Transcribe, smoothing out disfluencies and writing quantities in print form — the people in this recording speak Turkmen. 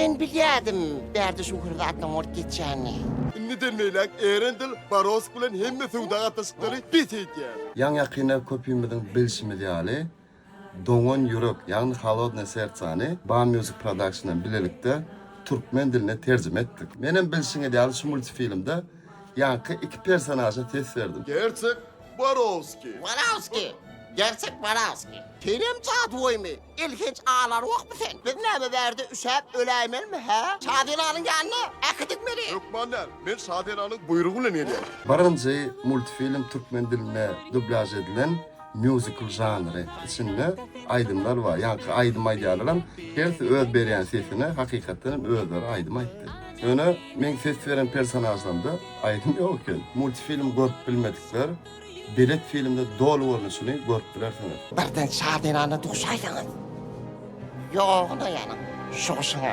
Men bilýärdim bärde şu hili zatlaryň bolup geçýänini. Indiden beýläk Erendil Borowsk bilen hemme söwda gatnaşyklary bes edýär. Ýaňy-ýakynda köpimiziň bilşimiz ýaly, Doňan ýürek, ýagny Holodnoe serdsany Bam Music Production bilen bilelikde türkmen diline terjime etdik. Menem bilşiňiz ýaly şu multifilmde ýaňky iki personaža ses berdim. Gerçek Borowski. Borowski! Gerçek Borowski! Senem jadygoýmy? Elhenç alarokmy sen? Biz näme bärde üşäp öläýmelimi, hä? Şazenanyň ýanyna äkidik meni! Hökman däl. Men Şazenanyň buýrugy bilen gelýän. Birinji multfilm türkmen diline dublýaž edilen mýuzikl žanry. Içinde aýdymlar bar. Ýaňky aýdym aýdýarlaram hersi öz berýän sesine hakykatdan hem özleri aýdym aýtdy. Ýöne meň ses beren personažlarymda aýdym ýok eken. Multfilm görüp bilmedikler Belet filmde doly görnüşini görüp bilersiňiz. Birden Şazenana duşaýsaňyz, ýoguna ýanyň, şuguşyňam.